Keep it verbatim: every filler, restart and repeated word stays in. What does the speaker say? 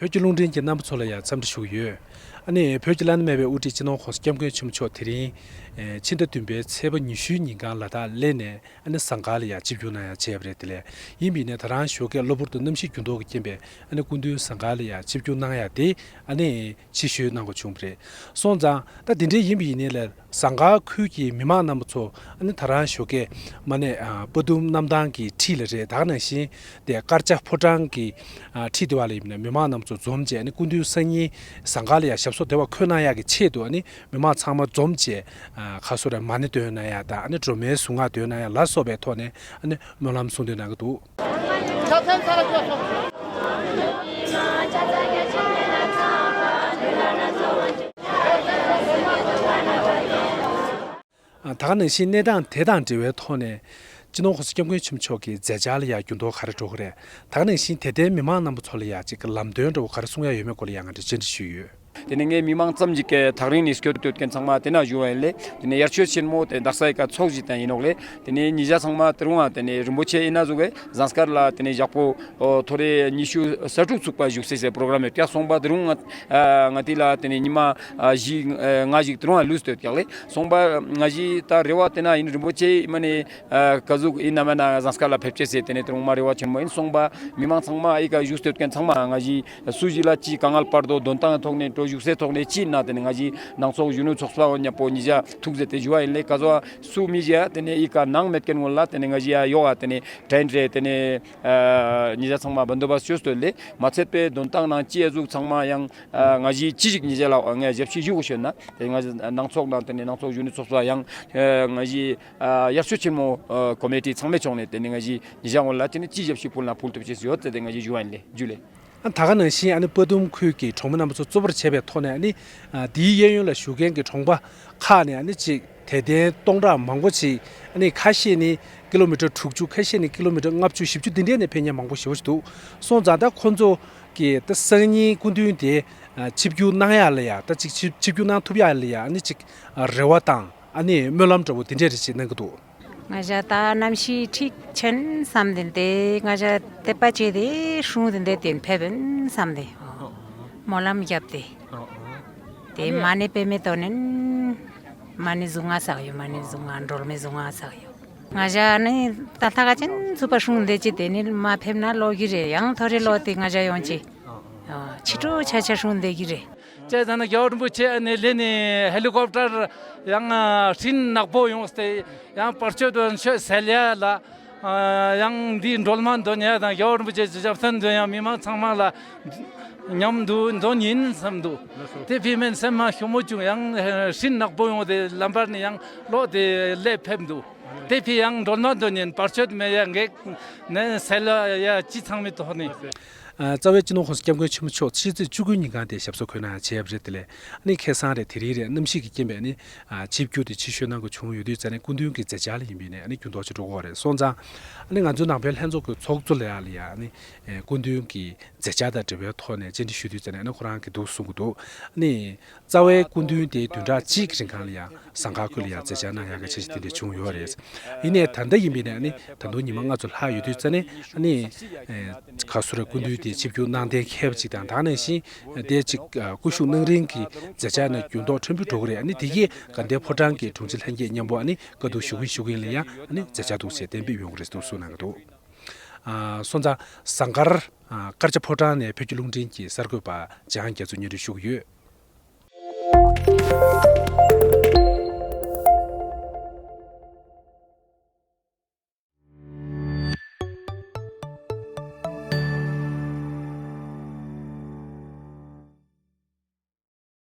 བོད་ཀྱི་རླུང་འཕྲིན་གྱི་རྣམ་པ་ཚོ་ལ་ཡང་འཚམས་འདྲི་ཞུ་གི་ཡོད། ཨ་ནི་བོད་ཀྱི་བླ་ན་མེད་པའི་དབུ་ཁྲིད་སྤྱི་ནོར་༸གོང་ས་༸སྐྱབས་མགོན་ཆེན་པོ་མཆོག་དེ་རིང་ཨེ་ཕྱི་ཟླ་བདུན་པའི་ཚེས་པ་ཉི་ཤུའི་ཉིན་གང་ལ་དྭགས་གླེ་ནས་ཨ་ནི་ཟངས་དཀར་ལ་ཡང་ཆིབས་བསྒྱུར་གནང་ཡ་བྱས་པ་རེད། དེ་ལས་ཡིན་པ་ཡིན་ནའི་ད་རང་ཞོགས་ཀས་གློ་བུར་དུ་གནམ་གཤིས་འགྱུར་ལྡོག་གི་རྐྱེན་པས་ཨ་ནི་སྐུ་མདུན་ཟངས་དཀར་ལ་ཡང་ཆིབས་བསྒྱུར་གནང་ཡ་དེ་ཨ་ནི་ཕྱིར་བཤོལ་གནང་དགོས་བྱུང་བ་རེད། སོང་ཙང་ད་དེ་འདྲའི་ཡིན་པ་ཡིན་ནའི་ལས། ཟངས་དཀར་ཁུལ་གྱི་མི་མང་རྣམ་པ་ཚོ་ཨ་ནི་ད་རང་ཞོགས་ཀས་མ་ནས་ཨ་དཔའ་གཏུམ་གནམ་ཐང་གི་འཁྲིས་ལ་རེད། ད་ག་ནང་བཞིན་དེ་དཀར་ཆ་ཕོ་བྲང་གི་ཨ་འཁྲིས་དེ་བ་ལ་ཡིན་ན་མི་མང་རྣམ་པ་ཚོ་འཛོམས་བྱས། ཨ་ནི་སྐུ་མདུན་སང་ཉིན་ཟངས་དཀར་ལ་ཡང་ཞབས་སོར་དེ་བ་འཁོད་གནང་ཡག་གི་ཆེད་དུ་ཨ་ནི་མི་མང་ཚང་མ་འཛོམས་བྱས་ཨ་ཁ་སོ་ར་མ་ཎི་འདོན་གནང་ཡག་དང་། ཨ་ནི་སྒྲོལ་མའི་གཟུངས་སྔགས་འདོན་གནང་ཡག་ལ་སོགས་པའི་ཐོག་ནས་ཨ་ནི་སྨོན་ལམ་གསུང་འདོན་གནང་གི་འདུག། ད་ག་ནང་བཞིན་གནས་སྟངས་དེ་དང་འབྲེལ་བའི་ཐོག་ནས་སྤྱི་ནོར་༸གོང་ས་༸སྐྱབས་མགོན་ཆེན་པོ་མཆོག་གི་མཛད་འཆར་ལ་ཡང་འགྱུར་ལྡོག་ག་རེ་འགྲོ་གི་རེད། ད་ག་ནང་བཞིན་དད་ལྡན་མི་མང་རྣམ་པ་ཚོ་ལ་ཡང་ཅིག་ལམ་སྟོན་འདྲ་བོ་ག་རེ་གསུང་ཡ་ཡོད་མེད་སྐོར་ལ་ཡང་ང་ཚོས་བཅར་འདྲི་ཞུས་ཡོད། དེ་ནས་ངའི་མི་མང་ཙམ་ཞིག་གིས་ཐག་རིང་ནས་སྐྱོད་སྡོད་མཁན་ཚང་མ་དེ་ན་བཞུགས་པ་ཡིན་ལས། དེ་ནས་དབྱར་ཆོས་ཆེན་མོ་དེ་དག་ས་ཡི་ཀ་ཚོགས་ཞིག་དང་ཡིན་ནོག་ལས། དེ་ནས་ཉེ་ཆར་ཚང་མ་དེ་རུང་བ་དེ་ནས་རིན་པོ་ཆེ་ཨི་ན་ཟུག་གི་ཟངས་དཀར་ལ་དེ་ནས་ཞག་པོ་ཐོ་རེ་ཉི་ཤུ་རྩ་དྲུག་ཚུགས་པ་བཞུགས་སའི་སའི་པྲོ་གྲམ་ཡོད་ཀྱག། སོང་པ་དེ་རུང་ང་ང་དེ་ལ་དེ་ནས་ཉི་མ་བཞི་ལྔ་ཞིག་དེ་རུང་ལུས་སྡོད་ཀྱག་ལས། སོང་པ་ང་ཞིག་ད་རེ་བ་དེ་ན་ཡིན། རིན་པོ་ཆེ་མ་ནས་ཨ་ག་ཟུག་ཡིན་ན་མ་ན་ཟངས་དཀར་ལ་ཕེབས་ཅེས་ཟེར། དེ་ནས་དེ་རུང་མ་རེ་བ་ཆེན་མོ་ཡིན། སོང་པ་མི་མང་ཚང་མ་ཨི་ཀ་བཞུགས་སྡོད་མཁན་ཚང་མ་ང་ཞིག་སུ་ཞིག་ལ་ཅི་དཀའ་ངལ་བར་དོ་འདོན་སྟངས་ཐོག་ནས་འགྲོ་བཞུགས་སའི་ཐོག་ནས་ཅི་ན་དེ་ནས་ང་ཞིག་ནང་ཚོགས་གཞོན་ནུ་ཚོགས་པ་ཉ་པོ་ཉི་ཞག་ཐུག་ཟེར་དེ་ཞུ་བ་ཡིན་ལས། ག་ཟོ་སུ་མི་ཞིག་དེ་ནས་ཨི་ཀ་ནང་མེད་མཁན་ངོ་ལ་དེ་ནས་ང་ཞིག་ཡ་ཡོག་ཨ་དེ་ནས་དྲན་རེད། དེ་ནས་ཨ་ཉི་ཞག་ཚང་མ་བན་དོ་བ་སུ་ཞིག་སྟོད་ལས་མ་ཚད་པའི་འདོན་སྟངས་ནང་ཅི་ཨ་ཟུག་ཚང་མ་ཡང་ཨ་ང་ཞིག་ཅི་ཞིག་ཉི་ཞག་ལ་ངས་ཞབས་ཕྱི་ཞུ་དགོས་ཤོད་ན་དེ་ང་ཞིག་ནང་ཚོགས་ནང་དེ་ནས་ནང་ཚོགས་གཞོན་ནུ་ཚོགས་པ་ཡང་ཨ་ང་ཞིག་ཨ་དབྱར་ཆོས་ཆེན་མོ་ཨ་ཀོ་མི་ཊི་ཚང་མའི་ཕྱོགས་ནས་དེ་ནས་ང་ཞིག་ཉི་ཞག་སྔོན་ལ་དེ་ནས་ཅི་ཞབས་ཕྱི་ཕུལ་ན་ཕུལ་ཐུབ་ཅེས་ཡོད་དེ་དེ་ང་ཞིག་ཞུ་བ་ཡིན་ལས་ཇུ་ལེ། ད་ག་ནང་བཞིན་ཨ་ནི་དཔའ་གཏུམ་ཁུལ་གྱི་གྲོང་མི་རྣམ་པ་ཚོ་གཙོ་བོར་བྱས་པའི་ཐོག་ནས་ཨ་ནི་ཨ་འདིའི་གཡས་གཡོན་ལ་བཞུགས་མཁན་གྱི་གྲོང་པ་ཁག་ནས་ཨ་ནི་ཅིག་དད་ལྡན་སྟོང་ཕྲག་མང་པོ་ཅིག་ཨ་ནི་ཁ་ཤས་ནི་ཀི་ལོ་མི་ཊར་དྲུག་ཅུ། ཁ་ཤས་ནི་ཀི་ལོ་མི་ཊར་ལྔ་བཅུ་བཞི་བཅུ་འདི་འདྲས་ནས་ཕེབས་མཁན་མང་པོ་ཞེ་པོ་ཅིག་འདུག། སོང་ཙང་ད་ཁོ་ཚོ་གི་ད་སང་ཉིན་སྐུ་མདུན་དེ་ཨ་ཆིབས་བསྒྱུར་གནང་ཡ་ལ་ཡ་ད་ཅིག་ཆིབས་ཆིབས་བསྒྱུར་གནང་ཐུབ་ཡ་ལ་ཡ་ཨ་ནི་ཅིག་རེ་བ་དང་ཨ་ནི་སྨོན་ལམ་འདྲ་བོ་འདི་འདྲས་རེ་ཅིག་གནང་གི་འདུག། ང་ཞ་ད་གནམ་གཤིས་འཁྲིག་ཆེན་བསམ་སྟེ་འདི་ང་ཞ་དད་པ་བྱས་ཏེ་སྲུང་སྟེ་འདི་དེ་ཕེབས་ཡིན་བསམ་སྟེ་སྨོན་ལམ་བརྒྱབ་སྟེ་དེ་མ་ཎི་པདྨེ་བཏོན་ནས་མ་ཎི་གཟུངས་སྔགས་བསགས་ཡོད། མ་ཎི་གཟུངས་སྔགས་སྒྲོལ་མའི་གཟུངས་སྔགས་བསགས་ཡོད། ང་ཞ་ནི་ད་ལྟ་ག་ཅན་ཚུགས་པ་སྲུང་སྟེ་ཅི་དེ་ནི་མ་ཕེབས་ན་ལོག་གི་རེད། ཡང་ཐོ་རེ་ལོག་སྟེ་ང་ཞ་ཡོང་ཅི། ཨ། ཕྱི་དྲོ་ཆ་ཆ་སྲུང་བསྡད་ཀྱི་རེད། བྱས་ཙང་ན་རྒྱལ་བ་རིན་པོ་ཆེ་ཨ་ནི་ལས་ནི་ཧེ་ལི་ཀོབ་ཊར་ཡང་ཨ་སྤྲིན་ནག་པོ་ཡོང་སྟེ་ཡང་བར་ཆོད་དོན་ཆོས་སལ་ཡ་ལ་ཨ་ཡང་འདིའི་སྒྲོལ་མ་འདོན་ཡ་དང་རྒྱལ་བ་རིན་པོ་ཆེ་ཞབས་བརྟན་འདོན་ཡ་མི་མང་ཚང་མ་ལ་མཉམ་དུ་འདོན་ཡིན་བསམ་འདུག། དེ་ཕི་མེན་སེམས་མ་ཤོ་མོ་བྱུང་། ཡང་ཨ་སྤྲིན་ནག་པོ་ཡོང་སྟེ་ལམ་བར་ནི་ཡང་ལོག་སྟེ་སླེབས་ཕེབས་འདུག། དེ་ཕི་ཡང་སྒྲོལ་མ་འདོན་ཡིན། བར་ཆོད་མེད་ཡ་འགེགས་ནས་སལ་ཡ་ཅི་ཚང་མའི་ཐོག་ནས། ཨ། རྩ་བའི་སྤྱི་ནོར་༸གོང་ས་༸སྐྱབས་མགོན་ཆེན་པོ་མཆོག་ཕྱི་ཚེས་བཅུ་དགུའི་ཉིན་གང་དེ་ཞབས་སོར་འཁོད་གནང་བྱས་པ་རེད། དེ་ལས་ཨ་ནི་ཁ་སང་རེད། དེ་རིང་རེད། གནམ་གཤིས་ཀྱི་རྐྱེན་པས་ཨ་ནི་ཨ་ཆིབས་བསྒྱུར་དེ་ཕྱིར་བཤོལ་གནང་དགོས་བྱུང་ཡོད་དུས་ཙ་ནས་སྐུ་མདུན་གྱི་མཛད་འཆར་ལ་ཡིན་པས་ནས་ཨ་ནི་འགྱུར་ལྡོག་ཅིག་འགྲོ་གི་ཡོད་རེད། སོང་ཙང་ཨ་ནི་ང་ཚོའི་ནང་པའི་ལྷན་ཚོགས་ཀྱི་ཚོགས་གཙོ་ལ་ཡ་ལ་ཡ་ཨ་ནི་ཨེ་སྐུ་མདུན་གྱི་མཛད་འཆར་དང་འབྲེལ་བའི་ཐོག་ནས་བཅར་འདྲི་ཞུ་དུས་ཙ་ནས་ཨ་ནི་ཁོ་རང་གིས་འདུག་གསུང་གི་འདུག། ཨ་ནི། རྩ་བའི་སྐུ་མདུན་དེ་བདུན་ཕྲག་གཅིག་གི་རིང་གང་ལ་ཡང་ཟངས་དཀར་ཁུལ་ལ་ཡང་མཛད་འཆར་གནང་ཡག་གི་འཆར་གཞི་དེ་འདྲ་བྱུང་ཡོད་རེད། ཡིན་ནའི་ད་ལྟ་ཡིན་པས་ནས་ཨ་ནི་ད་དུང་ཉི་མ་ལྔ་ཚོ་ལྷག་ཡོད་དུས་ཙ་ནས་ཨ་ནི་ཨེ་ག་སུ་རེད། སྐུ་མདུན་དེ་ཆིབས་བསྒྱུར་གནང་གཏན་འཁེལ་བ་ཅིག་དང་། ད་ག་ནང་བཞིན་དེ་ཅིག་ཨ་སྐུ་བཞུགས་གནང་རིང་གི་མཛད་འཆར་ནས་འགྱུར་ལྡོག་ཕྲན་བུ་འགྲོ་གི་རེད། ཨ་ནི་དེ་གས་དགའ་ལྡན་ཕོ་བྲང་གི་དྲུང་ཆེ་ལྷན་རྒྱས་མཉམ་པོ་ཨ་ནི་བཀའ་བསྡུར་ཞུ་གིན་ཞུ་གིན་ལ་ཡང་ཨ་ནི་མཛད་འཆར་འདུག་ཅེས་གཏན་འབེབས་ཡོང་གི་རེད་འདུག་གསུངས་གནང་གི་འདུག། ཨ་སོང་ཙང་ཟངས་དཀར་ཨ་དཀར་ཆ་ཕོ་བྲང་ནས་བོད་ཀྱི་རླུང་འཕྲིན་གྱི་གསར་འགོད་པ་འཇང་རྒྱ་མཚོ་སྙན་སྒྲོན་ཞུ་གི་ཡོད།